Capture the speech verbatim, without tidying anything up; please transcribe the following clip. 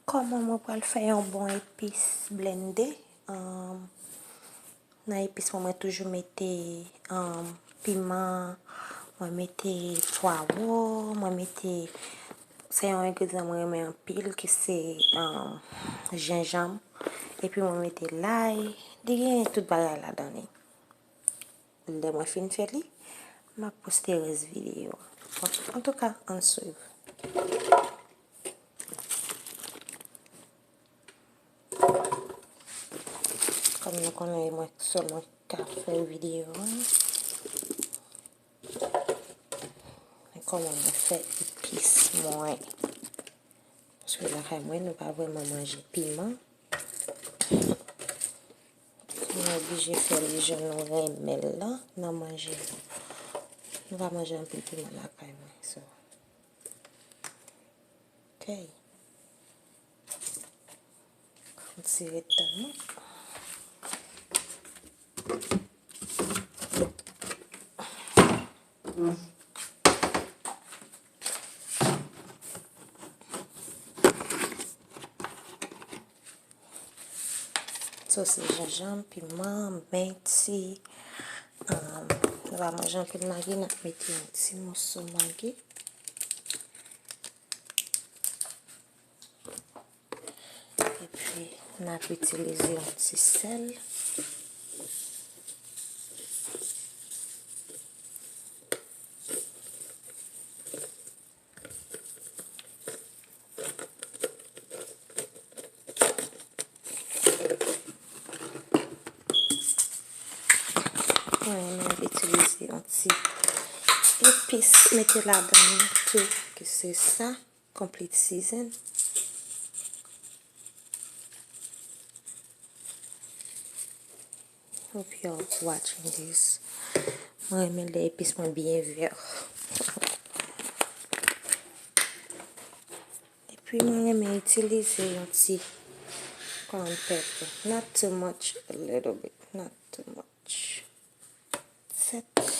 Kòman mwen pral fè yon bon epis blende? Ahn, nan epis mwen, mwen toujou mete, ahn, piman, mwen mete pwawo, mwen mete, se yon engredyan mwen renmen anpil ki se, ahn, jenjanm. Epi mwen mete lay, li gen tout bagay ladan li. Lè mwen fin fè li, m ap poste rès videyo a. Bon, antouka, ann swiv. Kòm nou konnen, mwen sèl mwen ka fè videyo a, men kòman mwen fè epis mwen? Paske lakay mwen, nou pa vrèman manje piman. Nou oblije fè li jan nou renmen l lan nan manje. Nou pa manje anpil piman lakay mwen, so. Ok. Yon ti ret tann nou. Sosis jenjanm, piman, menti. Ahn, nou pa manje anpil magi, n ap mete yon ti moso magi. Epi, n ap itilize yon ti sèl. Mwen renmen itilize yon ti epis, mete ladan li tou, ki se sa, complete season. Hope y'all watching this. Mwen renmen lè epis mwen byen vè. Epi mwen renmen itilize yon ti ground pepper. Not too much, a little bit. Not too much. Sèt.